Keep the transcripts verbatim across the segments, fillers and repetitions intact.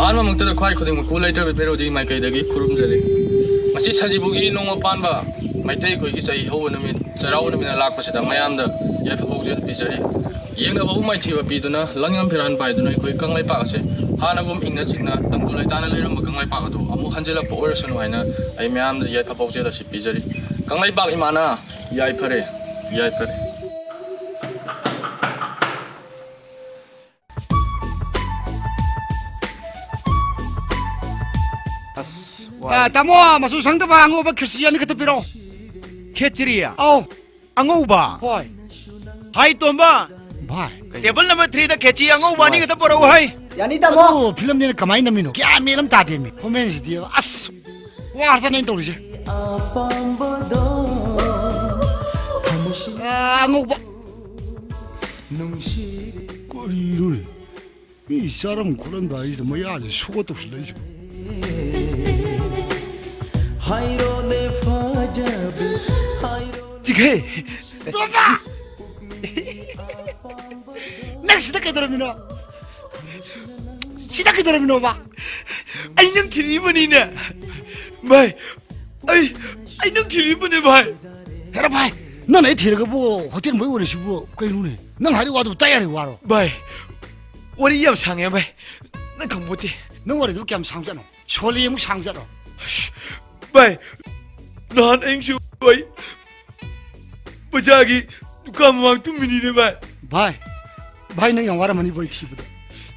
ꯑꯍꯥꯟꯕꯃꯛꯇꯗ ꯈ꯭ꯋꯥꯏ ꯈꯨꯗꯤꯡꯃꯛꯄꯨ ꯂꯩꯇ꯭ꯔꯕꯤ ꯄꯦꯔꯣꯗꯤ ꯃꯥꯏꯀꯩꯗꯒꯤ ꯈꯨꯔꯨꯝꯖꯔꯤ꯫ ꯉꯁꯤ ꯁꯖꯤꯕꯨꯒꯤ ꯅꯣꯡꯃ ꯄꯥꯟꯕ ꯃꯩꯇꯩ ꯑꯩꯈꯣꯏꯒꯤ ꯆꯍꯤ ꯍꯧꯕ ꯅꯨꯃꯤꯠ, ꯆꯩꯔꯥꯎꯕ ꯅꯨꯃꯤꯠꯅ ꯂꯥꯛꯄꯁꯤꯗ ꯃꯌꯥꯝꯗ ꯌꯥꯏꯐ ꯄꯥꯎꯖꯦꯜ ꯄꯤꯖꯔꯤ꯫ ꯌꯦꯡꯅꯕꯕꯨ ꯃꯥꯏꯊꯤꯕ ꯄꯤꯗꯨꯅ, ꯂꯪꯌꯥꯝ ꯐꯤꯔꯥꯟ ꯄꯥꯏꯗꯨꯅ ꯑꯩꯈꯣꯏ ꯀꯪꯂꯩꯄꯥꯛ ꯑꯁꯦ ꯍꯥꯟꯅꯒꯨꯝ ꯏꯪꯅ ꯆꯤꯛꯅ ꯇꯪꯗꯨ ꯂꯩꯇꯥꯅ ꯂꯩꯔꯝꯕ ꯀꯪꯂꯩꯄꯥꯛ ꯑꯗꯨ ꯑꯃꯨꯛ ꯍꯟꯖꯤꯜꯂꯛꯄ ꯑꯣꯏꯔꯁꯅꯨ ꯍꯥꯏꯅ ꯑꯩ ꯃꯌꯥꯝꯗ ꯌꯥꯏꯐ ꯄꯥꯎꯖꯦꯜ ꯑꯁꯤ ꯄꯤꯖꯔꯤ꯫ ꯀꯪꯂꯩꯄꯥꯛ ꯏꯃꯥꯅ ꯌꯥꯏꯐꯔꯦ, ꯌꯥꯏꯐꯔꯦ꯫ ꯑꯁ, ꯋꯥꯏ꯫ ꯑ, ꯇꯥꯃꯣ, ꯃꯆꯨ ꯁꯪꯗꯕ ꯑꯉꯧꯕ ꯈꯦꯆꯤ ꯑꯅꯤꯈꯛꯇ ꯄꯤꯔꯛꯑꯣ꯫ ꯈꯦꯆ꯭ꯔꯤ? ꯑꯧ꯫ ꯑꯉꯧꯕ? ꯍꯣꯏ꯫ ꯍꯥꯏ, ꯇꯣꯝꯕ꯫ ꯚꯥꯏ꯫ ꯇꯦꯕꯜ ꯅꯝꯕꯔ ꯊ꯭ꯔꯤꯗ ꯈꯦꯆꯤ ꯑꯉꯧꯕ ꯑꯅꯤꯈꯛꯇ ꯄꯨꯔꯛꯎ ꯍꯥꯏ꯫ ꯌꯥꯅꯤ, ꯇꯥꯃꯣ꯫ ꯑꯗꯨ ꯐꯤꯂꯝꯅꯦꯅ ꯀꯃꯥꯏꯅ ꯅꯝꯃꯤꯅꯣ? ꯒ꯭ꯌꯥꯟ ꯃꯦꯟ ꯑꯃ ꯇꯥꯗꯦꯃꯤ꯫ ꯈꯣꯃꯦꯟꯁꯤꯗꯤ ꯑꯁ, ꯋꯥꯔꯖꯅꯦ ꯑꯩꯅ ꯇꯧꯔꯤꯁꯦ꯫ ꯑ, ꯑꯉꯧꯕ꯫ ꯀꯔꯤꯅꯣꯅꯦ? ꯃꯤ ꯆꯥꯔꯝ ꯈꯣꯠꯂꯝꯗꯥꯏꯁꯤꯗ ꯃꯌꯥꯁꯦ ꯁꯣꯛꯑ ꯇꯧꯁꯤꯜꯂꯛꯏꯁꯤꯕꯣ꯫ ꯍꯥꯏꯔꯣꯅꯦ ꯐꯖꯕꯤ, ꯍꯥꯏꯔꯣꯅꯦ꯫ ꯆꯤꯡꯈꯩ! ꯇꯣꯝꯕ! ꯅꯪ ꯁꯤꯗ ꯀꯩꯗꯧꯔꯝꯃꯤꯅꯣ? ꯁꯤꯗ ꯀꯩꯗꯧꯔꯝꯃꯤꯅꯣꯕ? ꯑꯩ ꯅꯪ ꯊꯤꯔꯤꯕꯅꯤꯅꯦ꯫ ꯚꯥꯏ, ꯑꯩ, ꯑꯩ ꯅꯪ ꯊꯤꯔꯤꯕꯅꯦ, ꯚꯥꯏ꯫ ꯍꯦꯔꯥ ꯚꯥꯏ, ꯅꯪꯅ ꯑꯩ ꯊꯤꯔꯒꯕꯨ ꯍꯣꯇꯦꯜ ꯃꯩ ꯑꯣꯏꯔꯤꯁꯤꯕꯨ ꯀꯩꯅꯣꯅꯦ? ꯅꯪ ꯍꯥꯏꯔꯤ ꯋꯥꯗꯨ ꯇꯥ ꯌꯥꯔꯤ ꯋꯥꯔꯣ? ꯚꯥꯏ, ꯋꯥꯔꯤ ꯌꯥꯝ ꯁꯥꯡꯉꯦ, ꯚꯥꯏ꯫ ꯅꯪ ꯈꯪꯕꯣꯠꯇꯦ꯫ ꯅꯪ ꯋꯥꯔꯤꯗꯨ ꯀꯌꯥꯝ ꯁꯥꯡ ꯆꯠꯅꯣ? ꯁꯣꯜꯂꯤ ꯑꯃꯨꯛ ꯁꯥꯡ ꯆꯠꯅꯣ? ꯑꯁ, ꯚꯥꯏ, ꯅꯍꯥꯟ ꯑꯍꯤꯡꯁꯨ ꯑꯩ ꯕꯖꯥꯔꯒꯤ ꯗꯨꯀꯥꯟ ꯃꯃꯥꯡ ꯇꯨꯝꯃꯤꯅꯤꯅꯦ, ꯚꯥꯏ꯫ ꯚꯥꯏ, ꯚꯥꯏ, ꯅꯪ ꯌꯥꯝ ꯋꯥꯔꯝꯃꯅꯤꯕꯣ ꯑꯩ ꯊꯤꯕꯗ꯫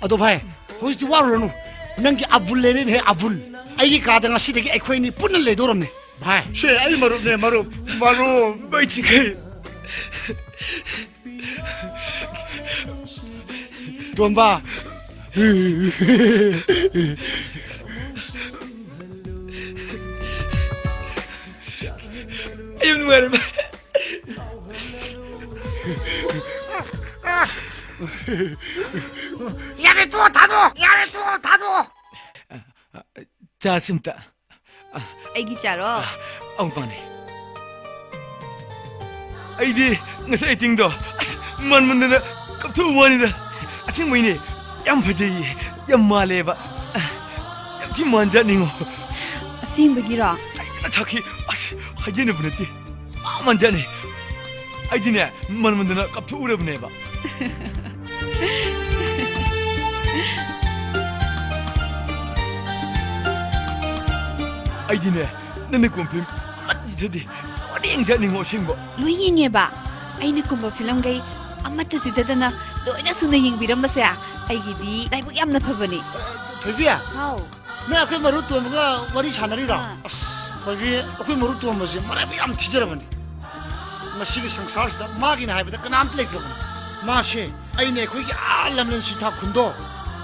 ꯑꯗꯣ ꯚꯥꯏ, ꯍꯧꯖꯤꯛꯇꯤ ꯋꯥꯔꯨꯔꯅꯨ꯫ ꯅꯪꯒꯤ ꯑꯕꯨꯜ ꯂꯩꯔꯦꯅꯦꯍꯦ, ꯑꯕꯨꯜ꯫ ꯑꯩꯒꯤ ꯀꯥꯗ ꯉꯁꯤꯗꯒꯤ ꯑꯩꯈꯣꯏ ꯑꯅꯤ ꯄꯨꯟꯅ ꯂꯩꯗꯧꯔꯝꯅꯦ꯫ ꯚꯥꯏ꯫ ꯁꯦ, ꯑꯩ ꯃꯔꯨꯞꯅꯦ, ꯃꯔꯨꯞ, ꯃꯔꯨꯞ꯫ ꯚꯥꯏ, ꯆꯤꯡꯈꯩ꯫ ꯇꯣꯝꯕ꯫ ꯑꯩ ꯌꯥꯝ ꯅꯨꯡꯉꯥꯏꯔꯦ, ꯚꯥꯏ꯫ ꯌꯥꯔꯦ, ꯇꯣꯛꯑꯣ, ꯊꯥꯗꯣꯛꯑꯣ꯫ ꯌꯥꯔꯦ, ꯇꯣꯛꯑꯣ, ꯊꯥꯗꯣꯛꯑꯣ꯫ ꯆꯥꯁꯤ ꯑꯝꯇ꯫ ꯑꯩꯒꯤ ꯆꯥꯔꯣ? ꯑꯧ, ꯃꯥꯅꯦ꯫ ꯑꯩꯗꯤ ꯉꯁꯥꯏ actingꯗꯣ ꯑꯁ ꯃꯥꯟꯃꯟꯗꯅ ꯀꯞꯊꯣꯛꯎ ꯋꯥꯅꯤꯗ꯫ ꯑꯁꯦꯡꯕꯩꯅꯦ, ꯌꯥꯝ ꯐꯖꯩꯌꯦ, ꯌꯥꯝ ꯃꯥꯜꯂꯦꯕ꯫ ꯊꯤ ꯃꯥꯟꯖꯥꯠꯅꯤꯉꯣ꯫ ꯑꯁꯦꯡꯕꯒꯤꯔꯣ? ꯑꯩ ꯁꯥꯈꯤ, ꯑꯁ, ꯍꯥꯏꯖꯤꯟꯅꯕ ꯅꯠꯇꯦ꯫ ꯃꯥ ꯃꯥꯟꯖꯥꯠꯅꯤ꯫ ꯑꯩꯗꯤꯅꯦ, ꯃꯟꯃꯟꯗꯅ ꯀꯞꯊꯣꯛꯎꯔꯕꯅꯦꯕ꯫ ꯑꯩꯗꯤꯅꯦ, ꯅꯪꯅ ꯀꯨꯝ ꯐꯤꯂꯝ ꯑꯃꯠꯇꯗꯤ ꯂꯣꯏꯅ ꯌꯦꯡꯖꯠꯅꯤꯡꯉꯣ, ꯑꯁꯦꯡꯕ꯫ ꯂꯣꯏ ꯌꯦꯡꯉꯦꯕ꯫ ꯑꯩꯅ ꯀꯨꯝꯕ ꯐꯤꯂꯝꯈꯩ ꯑꯃꯠꯇ ꯆꯤꯠꯊꯗꯅ ꯂꯣꯏꯅ ꯁꯨꯅ ꯌꯦꯡꯕꯤꯔꯝꯕꯁꯦ ꯑꯩꯒꯤꯗꯤ ꯂꯥꯏꯕꯛ ꯌꯥꯝꯅ ꯐꯕꯅꯤ꯫ ꯊꯣꯏꯕꯤ, ꯍꯥꯎ꯫ ꯅꯣꯏ ꯑꯩꯈꯣꯏ ꯃꯔꯨ ꯇꯣꯝꯕꯒ ꯋꯥꯔꯤ ꯁꯥꯟꯅꯔꯤꯔꯣ? ꯑꯥ꯫ ꯑꯁ, ꯊꯣꯏꯕꯤ, ꯑꯩꯈꯣꯏ ꯃꯔꯨ ꯇꯣꯝꯕꯁꯦ ꯃꯔꯥꯏꯕꯛ ꯌꯥꯝ ꯊꯤꯖꯔꯕꯅꯤ꯫ ꯃꯁꯤꯒꯤ ꯁꯪꯁꯥꯔꯁꯤꯗ ꯃꯥꯒꯤꯅ ꯍꯥꯏꯕꯗ ꯀꯅꯥꯝꯇ ꯂꯩꯇ꯭ꯔꯕꯅꯤ꯫ ꯃꯥꯁꯦ ꯑꯩꯅ ꯑꯩꯈꯣꯏꯒꯤ ꯑꯥ ꯂꯝꯂꯦꯟ ꯁꯤꯟꯊꯥ ꯈꯨꯟꯗꯣ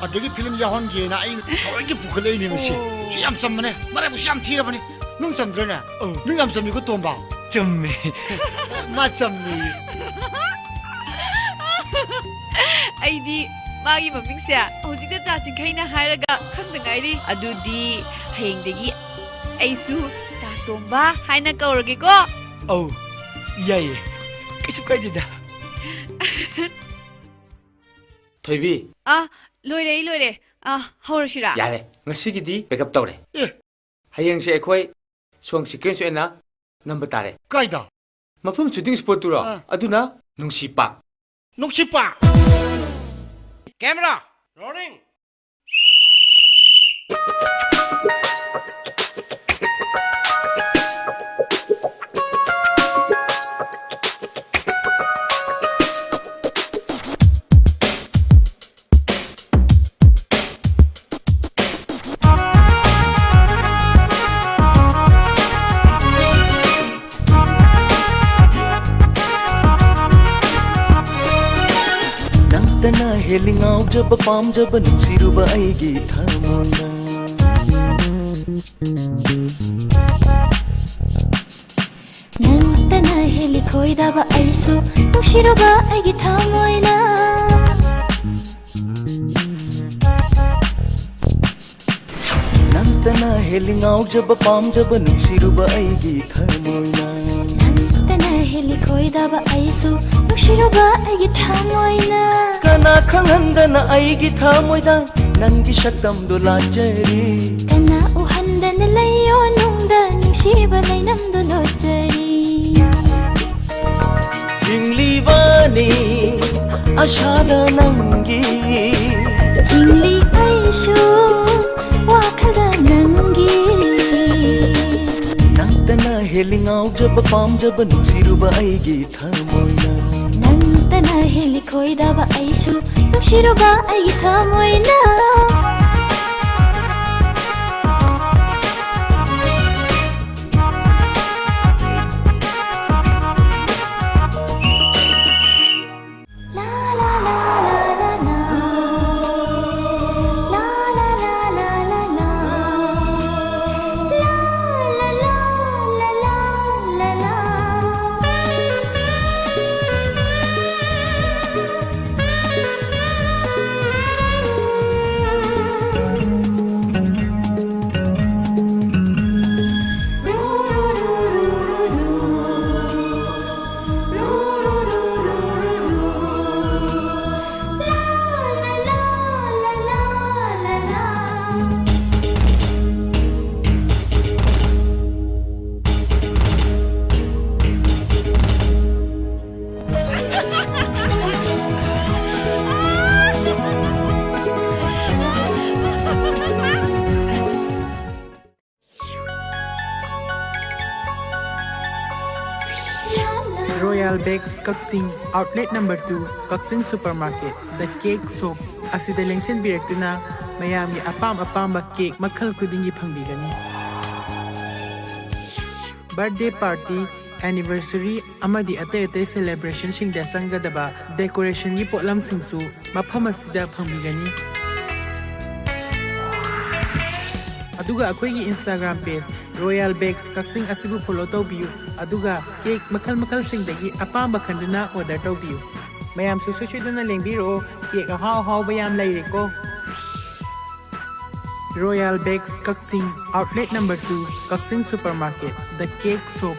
ꯑꯗꯒꯤ ꯐꯤꯂꯝ ꯌꯥꯎꯍꯟꯒꯦꯅ ꯑꯩꯅ ꯊꯑꯣꯏꯒꯤ ꯄꯨꯈꯠꯂꯛꯏꯅꯦ ꯃꯁꯤ꯫ ꯑꯣ꯫ ꯁꯤ ꯌꯥꯝ ꯆꯝꯕꯅꯦ, ꯃꯔꯥꯏꯕꯛꯁꯨ ꯌꯥꯝ ꯊꯤꯔꯕꯅꯤ꯫ ꯅꯨꯡ ꯆꯝꯗ꯭ꯔꯅꯦ? ꯑꯧ꯫ ꯅꯨꯡ ꯌꯥꯝ ꯆꯝꯃꯤꯀꯣ, ꯇꯣꯝꯕ꯫ ꯆꯝꯃꯦ꯫ ꯃꯥ ꯆꯝꯃꯤ꯫ ꯑꯩꯗꯤ ꯃꯥꯒꯤ ꯃꯃꯤꯡꯁꯦ ꯍꯧꯖꯤꯛꯇ ꯇꯥ ꯆꯤꯡꯈꯩꯅ ꯍꯥꯏꯔꯒ ꯈꯪꯗ ꯉꯥꯏꯔꯤ꯫ ꯑꯗꯨꯗꯤ ꯍꯌꯦꯡꯗꯒꯤ ꯑꯩꯁꯨ ꯇꯥ ꯇꯣꯝꯕ ꯍꯥꯏꯅ ꯀꯧꯔꯒꯦꯀꯣ꯫ ꯑꯧ, ꯌꯥꯏꯌꯦ꯫ ꯀꯩꯁꯨ ꯀꯥꯏꯗꯦꯗ꯫ ꯊꯣꯏꯕꯤ꯫ ꯑꯥ, ꯂꯣꯏꯔꯦ, ꯑꯩ ꯂꯣꯏꯔꯦ꯫ ꯑꯥ, ꯍꯧꯔꯁꯤꯔꯥ? ꯌꯥꯔꯦ, ꯉꯁꯤꯒꯤꯗꯤ pack up ꯇꯧꯔꯦ꯫ ꯑꯦ꯫ ꯍꯌꯦꯡꯁꯦ ꯑꯩꯈꯣꯏ song sequence ꯑꯣꯏꯅ ꯅꯝꯕ ꯇꯥꯔꯦ꯫ ꯀꯥꯏꯗ? ꯃꯐꯝ shooting spot ꯇꯨꯔꯣ? ꯑꯥ꯫ ꯑꯗꯨꯅ ꯅꯨꯡꯁꯤꯄꯥꯛ꯫ ꯅꯨꯡꯁꯤꯄꯥꯛ꯫ Camera, rolling꯫ ꯅꯪꯇꯅ ꯍꯦꯜꯂꯤ ꯉꯥꯎꯖꯕ ꯄꯥꯝꯖꯕ ꯅꯨꯡꯁꯤꯔꯨꯕ ꯑꯩꯒꯤ ꯊꯃꯣꯏꯅ꯫ ꯅꯪꯇꯅ ꯍꯦꯜꯂꯤ ꯈꯣꯏꯗꯥꯕ ꯑꯩꯁꯨ ꯅꯨꯡꯁꯤꯔꯨꯕ ꯑꯩꯒꯤ ꯊꯃꯣꯏꯅ꯫ ꯅꯪꯇꯅ ꯍꯦꯜꯂꯤ ꯉꯥꯎꯖꯕ ꯄꯥꯝꯖꯕ ꯅꯨꯡꯁꯤꯔꯨꯕ ꯑꯩꯒꯤ ꯊꯃꯣꯏꯅ꯫ ꯅꯪꯇꯅ ꯍꯦꯜꯂꯤ ꯈꯣꯏꯗꯥꯕ ꯑꯩꯁꯨ ꯅꯨꯡꯁꯤꯔꯨꯕ ꯑꯩꯒꯤ ꯊꯃꯣꯏꯅ꯫ ꯀꯅꯥ ꯈꯪꯍꯟꯗꯅ ꯑꯩꯒꯤ ꯊꯃꯣꯏꯗ ꯅꯪꯒꯤ ꯁꯛꯇꯝꯗꯣ ꯂꯥꯠꯆꯔꯤ꯫ ꯀꯅꯥ ꯎꯍꯟꯗꯅ ꯂꯩꯌꯣ ꯅꯨꯡꯗ ꯅꯨꯡꯁꯤꯕ ꯂꯩꯅꯝꯗꯣ ꯂꯣꯠꯆꯔꯤ꯫ ꯍꯤꯡꯂꯤꯕꯅꯤ ꯑꯁꯥꯗ ꯅꯪꯒꯤ꯫ ꯍꯤꯡꯂꯤ ꯑꯩꯁꯨ ꯋꯥꯈꯜꯗ ꯅꯪꯒꯤ꯫ ꯅꯪꯇꯅ ꯍꯦꯜꯂꯤ ꯉꯥꯎꯖꯕ ꯄꯥꯝꯖꯕ ꯅꯨꯡꯁꯤꯔꯨꯕ ꯑꯩꯒꯤ ꯊꯃꯣꯏꯅ꯫ ꯅꯪꯇꯅ ꯍꯦꯜꯂꯤ ꯈꯣꯏꯗꯥꯕ ꯑꯩꯁꯨ ꯅꯨꯡꯁꯤꯔꯨꯕ ꯑꯩꯒꯤ ꯊꯃꯣꯏꯅ꯫ Royal Bakes Kakching, outlet number two, Kakching supermarket, The Cake Shop ꯑꯁꯤꯗ ꯂꯦꯡꯁꯤꯟꯕꯤꯔꯛꯇꯨꯅ ꯃꯌꯥꯝꯒꯤ ꯑꯄꯥꯝ ꯑꯄꯥꯝꯕ cake ꯃꯈꯜ ꯈꯨꯗꯤꯡꯒꯤ ꯐꯪꯕꯤꯒꯅꯤ꯫ Birthday party, anniversary ꯑꯃꯗꯤ ꯑꯇꯩ ꯑꯇꯩ celebrationꯁꯤꯡꯗ ꯆꯪꯒꯗꯕ decorationꯒꯤ ꯄꯣꯠꯂꯝꯁꯤꯡꯁꯨ ꯃꯐꯝ ꯑꯁꯤꯗ ꯐꯪꯕꯤꯒꯅꯤ꯫ ꯑꯗꯨꯒ ꯑꯩꯈꯣꯏꯒꯤ Instagram page Royal Bakes ꯀꯛꯆꯤꯡ ꯑꯁꯤꯕꯨ follow ꯇꯧꯕꯤꯌꯨ, ꯑꯗꯨꯒ cake ꯃꯈꯜ ꯃꯈꯜꯁꯤꯡꯗꯒꯤ ꯑꯄꯥꯝꯕ ꯈꯟꯗꯨꯅ order ꯇꯧꯕꯤꯌꯨ꯫ ꯃꯌꯥꯝꯁꯨ ꯁꯣꯏ ꯁꯣꯏꯗꯅ ꯂꯦꯡꯕꯤꯔꯛꯑꯣ, cake ꯑꯍꯥꯎ ꯑꯍꯥꯎꯕ ꯌꯥꯝ ꯂꯩꯔꯦꯀꯣ꯫ Royal Bakes Kakching, outlet number two, Kakching supermarket, The Cake Shop꯫